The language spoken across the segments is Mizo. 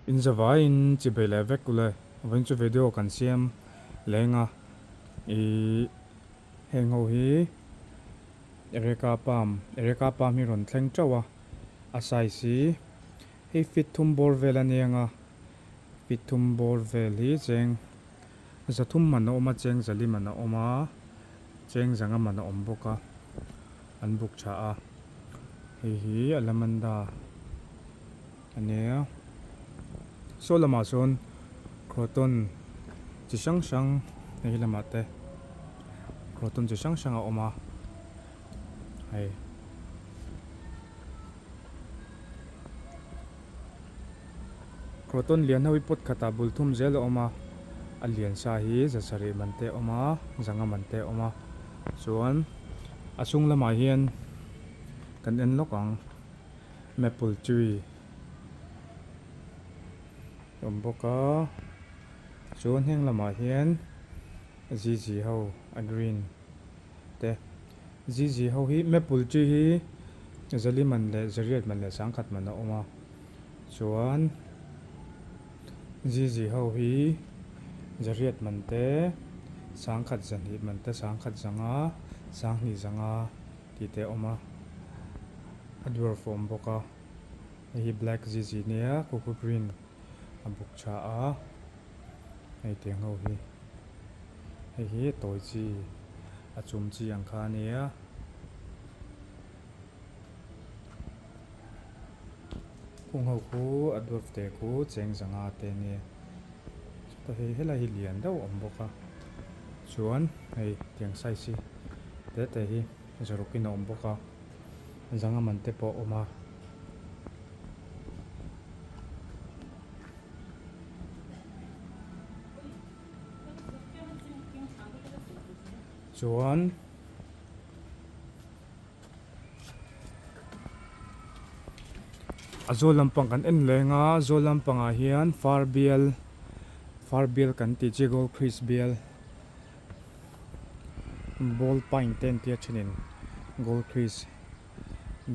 In zavaiin chibei leh vek ule vawiin chu video kan siam leng a ih heng ho hi Ereka palm Ereka palm hi rawn thleng teuh a a size hi hei feet thum bawr vel a nia nga feet thum bawr vel hi cheng zathum man a awm a cheng zali man a awm a cheng zanga man a awm bawk a an buk tha a hei hi alamanda. A nia. Saw lamah sawn croton chi hrang hrang hei lamah te croton chi hrang hrang a awm a hei. Croton lian ho hi pot khatah bul thum zel a awm a, a lian sa hi za sarih man te a awm a, zanga man te a awm a chuan a chhung lamah hian kan en lawk ang. Maple tree a awm bawk a chuan heng lamah hian zizi ho a green te zizi ho hi maple tree hi zali man leh zariat man leh sangkhat man a awm a chuan zizi ho hi zariat man te sangkhat zahnih man te sangkhat zanga sanghnih zanga tih te a awm a a dwarf a awm bawk a hei hi black zizi nia coco green a buk tha a hei tiang ho hi hei hi a tawi chi a chum chi ang kha a nia. Kung ho khu a dwarf te khu cheng zanga te a nia chutah hei helai hi lian deuh a awm bawk a chuan hei tiang size hi te te hi zaruk in a awm bawk a zanga man te pawh a awm a. Chuan. A zawl lampang kan en leng a zawl lampangah hian far bial far bial kan tih chi gold crease bial ball pine te an tia thenin gold crease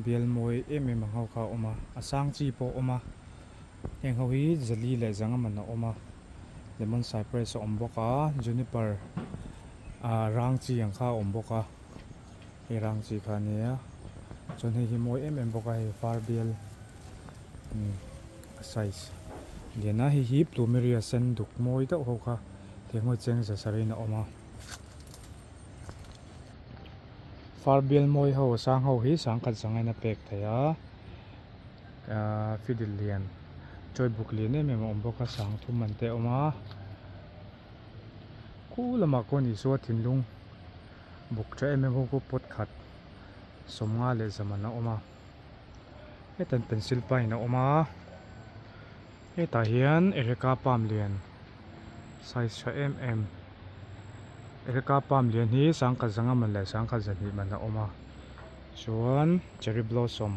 bial mawi em em ang ho kha a awm a a sang chi pawh a awm a heng ho hi zali leh zanga man a awm a lemon cypress a awm bawk a juniper ah rang chi ang kha a awm bawk a. Hei rang chi kha a nia chuan hei hi mawi em em bawk a hei var bial a size lian a hei hi plumeria sen duk mawi deuh ho kha tiang hawi cheng za sarih in a awm a var bial mawi ho a sang ho hi sangkhat zanga in a pek theih a ahh fiddle lian chawi buk lian em em a awm bawk a sang thum man te a awm a khu lamah khuan Isua thinlung. Buk tha em em ho khu pot khat sawmnga leh zaman a awm a hetan pencil pine a awm a hetah hian ereka palm lian size tha em em ereka palm lian hi sangkhat zanga man leh sangkhat zahnih man a awm a chuan cherry blossom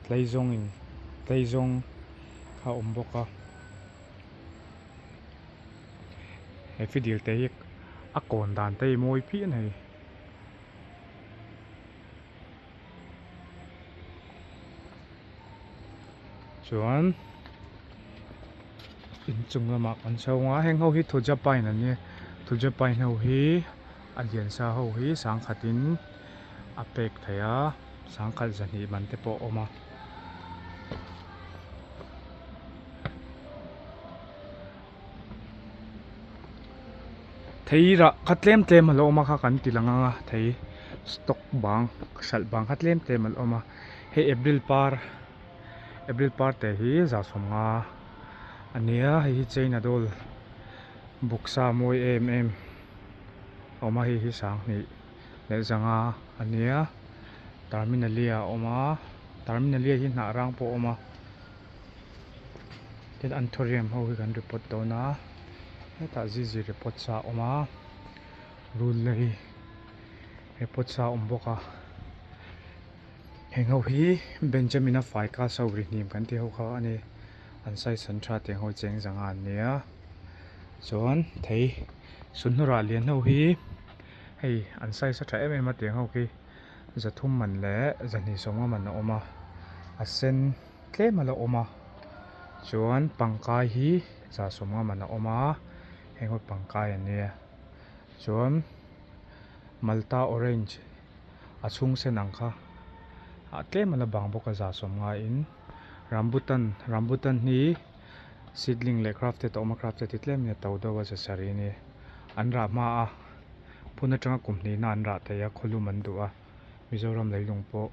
tleizawng in tleizawng kha a awm bawk a. He fidil te hi a kawn dan te hi mawi phian hei. Chuan inchung lamah kan chho ang a heng ho hi thuja pine an nia thuja pine ho hi a lian sa ho hi sangkhatin a pek theih a sangkhat zahnih man te pawh a awm a. Thei rah kha tlem tlem a lo awm a kha kan ti lang ang a thei stock bang hralh bang kha tlem tlem a lo awm a hei april par april par te hi za sawmnga a nia hei hi china dawl bawksa mawi em em a awm a hei hi sanghnih leh zanga a nia terminalia a awm a terminalia hi hnah rang pawh a awm a. Tin anthurium ho hi kan report dawn a hetah zizi report sa a awm a rul lei report sa a awm bawk a heng ho hi benjamin a fai ka so ri hnim kan tih ho kha a ni an size an tha tiang ho cheng zanga an nia chuan thei sunhlu-rah lian ho hi hei an size a tha em em a tiang ho khi zathum man leh zahnih sawmnga man a awm a a sen. Tlem a la awm a, Chuan pangkai hi 150 man a awm a heng ho pangkai an nia chuan malta orange a chhung sen ang kha ah tlem a la bang bawk a 150 in rambutan rambutan hi seedling leh crafted a awm a crafted hi tlem in a to deuh a 700 a nia an rah hma a phun atanga kum hnihna an rah thei a khawlum an duh a Mizoram leilung pawh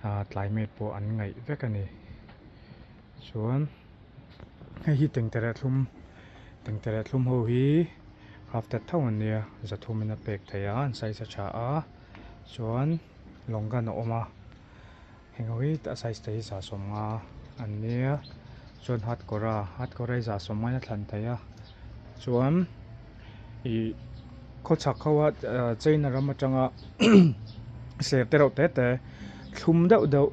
ah climate pawh an ngaih vek a ni chuan hei hi tengtere thlum tengtere thlum ho hi crafted tho an nia 300 in a pek theih a an size a tha a chuan longan a awm a heng ho hi a size te hi 150 an nia chuan hatkawra hatkawra hi 150 in a thlan theih a chuan ih khawchhak ho a china ram atanga ser te reuh te te thlum deuh deuh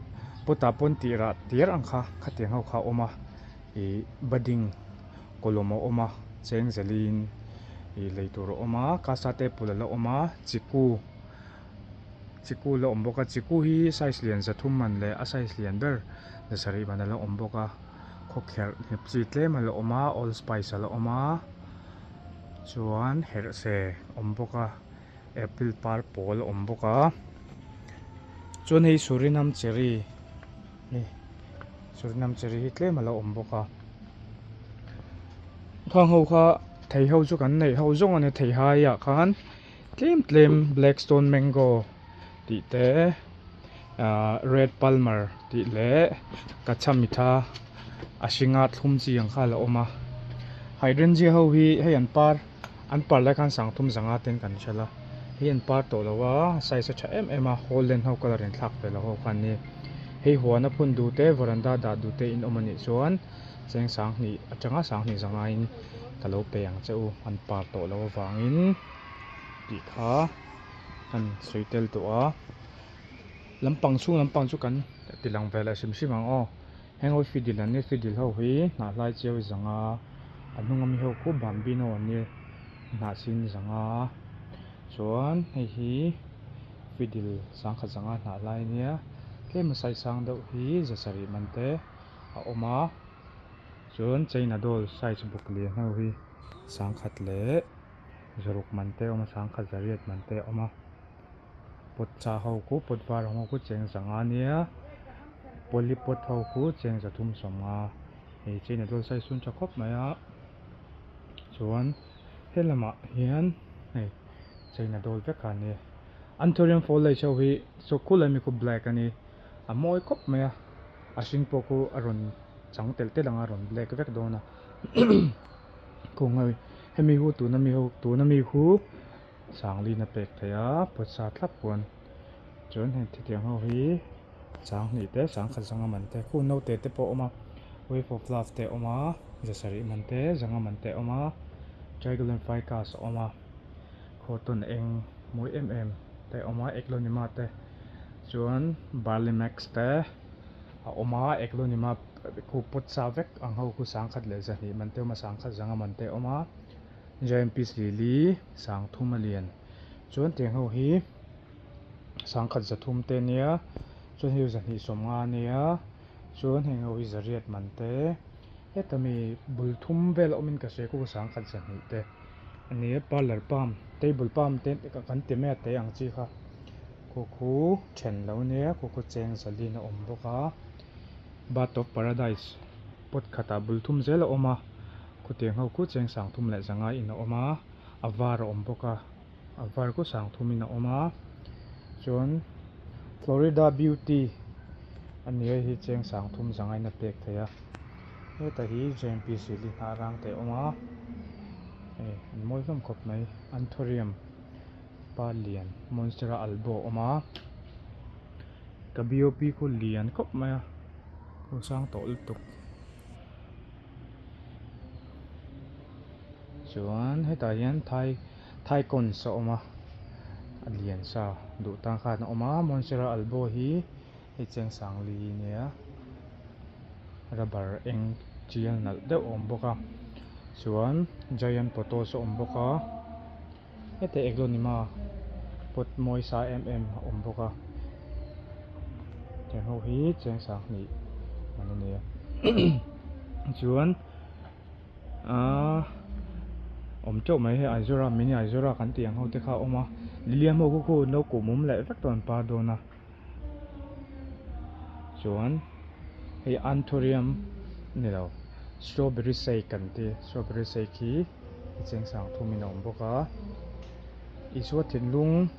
pot ah pawn tih rah tir ang kha khatiang ho kha a awm a ih budding kawlawm a awm a cheng zelin ih lei tur a awm a kasa te pul a la awm a chiku chiku la awm bawk a chiku hi size lian 300 man leh a size lian ber 700 man a la awm bawk a. Khawkherh hnep chi tlem a la awm a all spice a la awm a chuan herhse a awm bawk a apple par pawl a awm bawk a chuan hei surinam cherry hei surinam cherry hi tlem a la awm bawk a khang ho kha thei ho chu kan neih ho zawng a ni theihai ah khan tlem tlem black stone mango tih te ahh red palmer tih leh kacha mitha a hringa thlum chi ang kha a la awm a hydrangea ho hi hei an par an par lai khan 3500 ten kan hralh a hei an par tawh lo a size a tha em em a holland ho colour in thlak ve lo ho kha an ni hei huan a phun duh te veranda dah duh te in awm a nih chuan cheng 2000 atanga 2500 in ka lo pe ang che u an par tawh loh avangin tih kha. Kan sawi tel tawh a lampang chhung lampang chu kan ti lang ve leh hrim hrim ang aw heng ho hi fidil an nia fidil ho hi hnah hlai chiau zanga a hnung ami ho khu bambino an nia hnah sin zanga chuan hei hi fidil 10,000 zanga hnah hlai a nia tlem a size sang deuh hi 700 man te a awm a chuan china doll size buk lian ho hi 10,000 leh. Zaruk man te a awm a 10,000 zariat man te a awm a pot chah ho khu pot var ang ho khu cheng 500 ania poly pot ho khu cheng 350 hei china dawl size chu an tha khawp mai a chuan he lamah hian hei china dawl vek kha a ni anthurium foliage ho hi saw khu lai mi khu black a ni a mawi khawp mai a a hring pawh khu a rawn chang telh telh ang a rawn black vek dawn a. Khawngaih hemi hu tuna mi ho tuna mi hu sanglin a pek theih a pawisa thlap huan chuan heng thutiang ho hi 2000 te 10,000 zanga man te khu naute te pawh a awm a wave of love te a awm a 700 man te zanga man te a awm a trigolan ficus a awm a cotton eng mawi em em te a awm a eglonema te chuan barley max te a awm a eglonema. Khu pot sa vek ang ho khu 1200 man te a awm a 10,100 man te a awm a giant peace lily 3000 a lian chuan tiang ho hi 1300 te ania chuan hei 250 ania chuan heng ho hi 800 man te heta mi bul thum vel a awmin ka hria khu 1200 te ania parlour palm table palm te kan ti mai a te ang chi kha khu khu then lo ania khu khu cheng zalin a awm bawk a. Bird of Paradise pot khatah bul thum zel a awm a, khutiang ho khu cheng 3500 in a awm a, a var a awm bawk a, a var khu 3000 in a awm a, chuan Florida Beauty a ni hei hi cheng 3500 in a pek theih a, heta hi J M P Sili hnah rang te a awm a, hei an mawi hlawm khawp mai Anthurium pa lian Monstera albo a awm a. Ka bop khu lian khawp mai a khu sang tawh lutuk chuan hetah hian thai thai cons a awm a a lian sa duh tan khan a awm a monstera albo hi hei cheng sangli nia rubber eng tial nalh deuh a awm bawk a chuan giant potos a awm bawk a. Heta eglonema pot mawi sa em em a awm bawk a tiang ho hi cheng 2000 man a ni a. Chuan aaa awm teuh mai hei Aizura mini Aizura kan tih ang ho te kha a awm a lilium ho khu khu an lo kuhmum leh vek tawh an par dawn a chuan hei anthurium ni lo strawberry shake kan ti strawberry shake hi a cheng sang thum in a awm bawk a Isua thinlung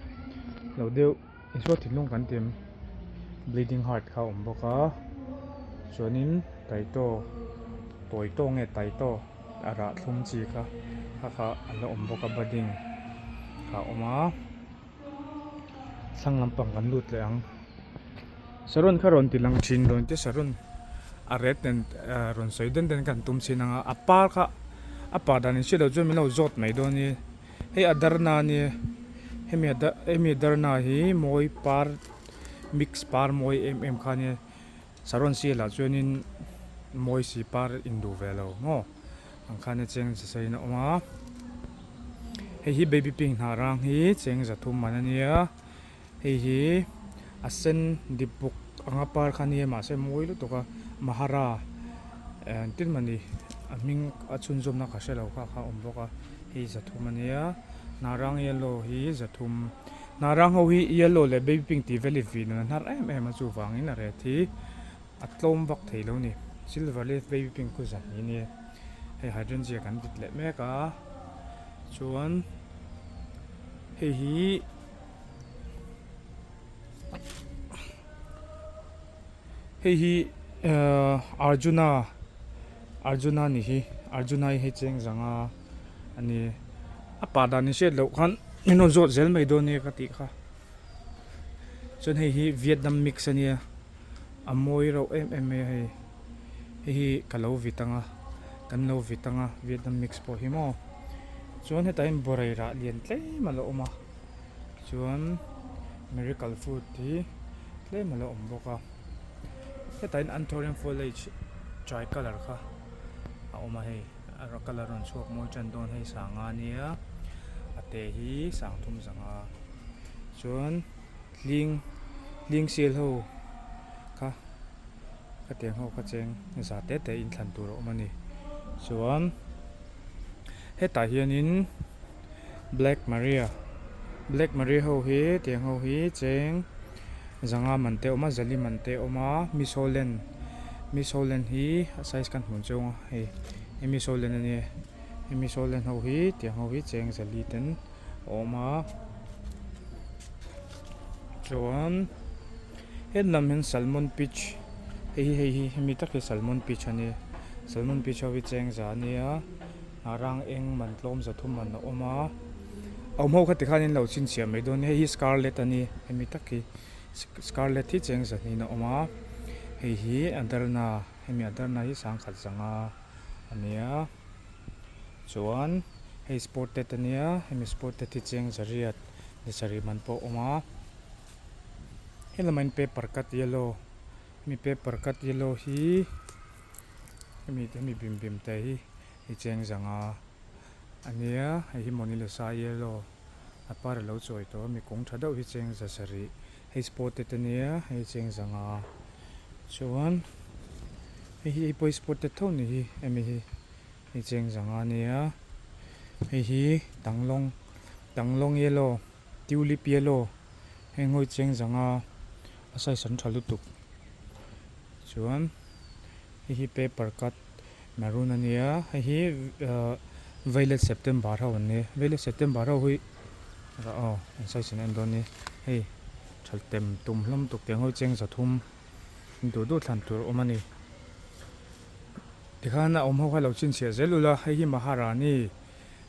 lo deuh. Isua thinlung kan ti em? Bleeding heart kha a awm bawk a, chuanin taitaw, tawitaw nge taitaw a rah thlum chi kha kha kha a la awm bawk a budding kha a awm a, thlang lampang kan lut leh ang. Saron kha rawn ti lang thin rawn ti saron a ret nen rawn sawi den den kha an tum chhin ang a, a par kha a par dan in hriat loh chuan min lo zawt mai dawn nia. Hei a darna a nia hemi a hemi darna hi mawi par mix par mawi em em kha a nia saron sialah chuanin mawi si par induh ve lo maw ang khan a cheng za sain a awm a hei hi baby pink hnah rang hi cheng za thum man a nia hei hi a sen dip buk anga par kha a nia mahse mawi lutuk a mahara engtin mawni a hming a chhunzawmna ka hre lo kha kha a awm bawk a. Hei zathum a nia hnarang yellow hi zathum hnarang ho hi yellow leh baby pink tih vel hi vih nun a hnar em em a chuvangin a ret hi a tlawm vak thei lo a ni silver leaf baby pink khu zahnih a nia hei hydrangea kan rit leh mek a chuan hei hi Hei hi ahh Arjuna Arjuna ni hi Arjuna hi hei cheng zanga a ni a pa dan in hriat loh khan min rawn zawt zel mai dawn nia ka tih kha chuan hei hi Vietnam mix a nia a mawi reuh em em mai a hei hei hi ka lo vit ang a kan lo vit ang a Vietnam mix pawh hi maw chuan hetah hian bawrei rah lian tlem a lo awm a. Chuan miracle fruit hi tlem a lo awm bawk a hetah hian anthurium foliage tri colour kha a awm a hei a colour rawn chhuak mawi tan dawn hei sanga ania a te hi sang thum zanga chuan hling hling sial ho kha khatiang ho kha cheng za te te in thlan tur a awm a ni chuan hetah hianin. Black Maria Black Maria ho hi tiang ho hi cheng zanga man te a awm a zali man te a awm a Miss Holland Miss Holland hi a size khan hmuh chiang a hei hei Miss Holland a nia hei Miss Holland ho hi tiang ho hi cheng zali ten a awm a chuan hetlam hian salmon peach hei hi hei hi hemi tak hi salmon peach a nia salmon peach ho hi cheng za a nia. A rang eng man tlawm za thum man a awm a a awm ho kha tikhan in lo chhinchhiah mai dawn hei hi scarlet a ni hemi tak hi scarlet hi cheng zahnih a awm a hei hi a darna hemi a darna hi sangkhat zanga a nia chuan hei spotted a nia hemi spotted hi cheng zariat ni sarih man pawh a awm a helamah hian paper cut yellow hemi paper cut yellow hi. Hemi te hemi bim bim te hi i cheng zanga a nia hei hi Monilesa yellow a par alo chawi tawh a mi kung tha deuh hi cheng za sarih hei spotted a nia hei cheng zanga chuan hei hi hei pawh hi spotted tho ni hi hemi hi hei cheng zanga a nia hei hi tanglawng tanglawng yellow tulip yellow heng ho hi cheng zanga a size an tha lutuk. Chuan hei hi paper cut maroon a nia hei hi ahh violet september ho an ni violet september ho hi aw an size in a en dawn a ni hei tha tem tum hlawm tuk tiang ho cheng za thum duh duh thlan tur a awm a ni tikhan a awm ho kha lo chhinchhiah zel ula hei hi maharani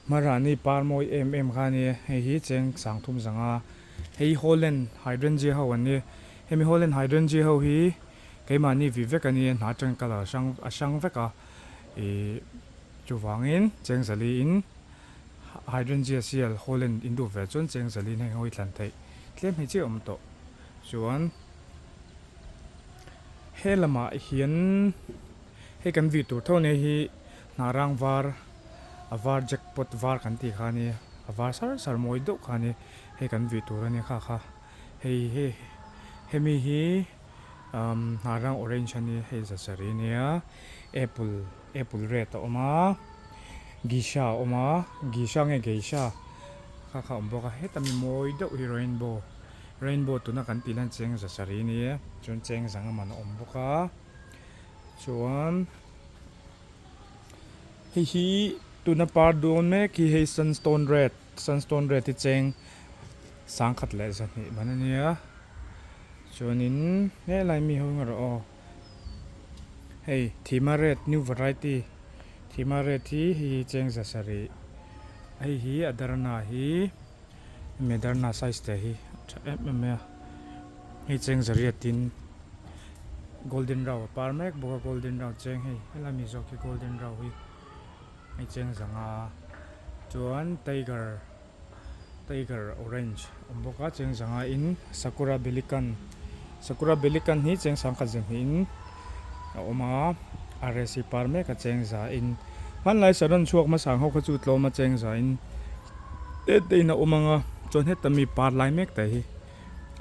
maharani par mawi em em kha a ni hei hi cheng sang thum zanga hei holland hydrangea ho an ni. Hemi Holland Hydrangea ho hi keimahni vi vek a nia hna atangin colour a hrang a hrang vek a ih chuvangin chengzali in Hydrangea sial Holland in duh ve chuan chengzali in heng ho hi thlan theih tlem hei chiah a awm tawh chuan he lamah hian hei kan vih tur tho a nia hi hnah rang var a var jackpot var kan tih kha a nia a var sar sar mawi deuh kha a nia hei kan vih tur a nia kha kha. Hei hi hemi hi umm hnah rang orange a nia hei za sarih a nia apple Apple red a awm a geisha a awm a geisha nge geisha kha kha a awm bawk a heta mi mawi deuh hi rainbow rainbow tuna kan tih hian cheng za sarih a ni e chuan cheng zanga man a awm bawk a chuan hei hi tuna par dawn mek hi hei sunstone red sunstone red hi cheng sangkhat leh zahnih man a nia chuanin helai mi ho erawh aw. Hei Thima red new variety Thima red hi hei hi cheng za sarih hei hi a darna hi hemi a darna size te hi a tha em em mai a hei cheng za riatin golden rau a par mek bawk a golden rau cheng hei helai mi zawk hi golden rau hi hei cheng za nga chuan tiger. Tiger orange awm bawk a cheng zanga in sakura belikan sakura belikan hi cheng sangkhat zahnih in a awm a a resi par mek a cheng za in hmanlai saron chhuak hmasa ang ho kha chu tlawm a cheng za in te te in a awm ang a chuan heta mi par lai mek te hi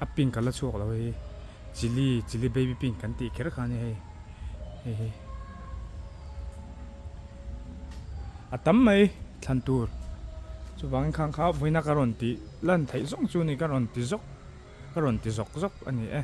a pink a la chhuak lo hei chilli chilli baby pink kan tih kher kha a ni hei hei hi a tam mai thlan tur chuvangin khang kha vawiina ka rawn tih lan theih zawng chu ni ka rawn ti zawk ka rawn ti zawk zawk a ni e.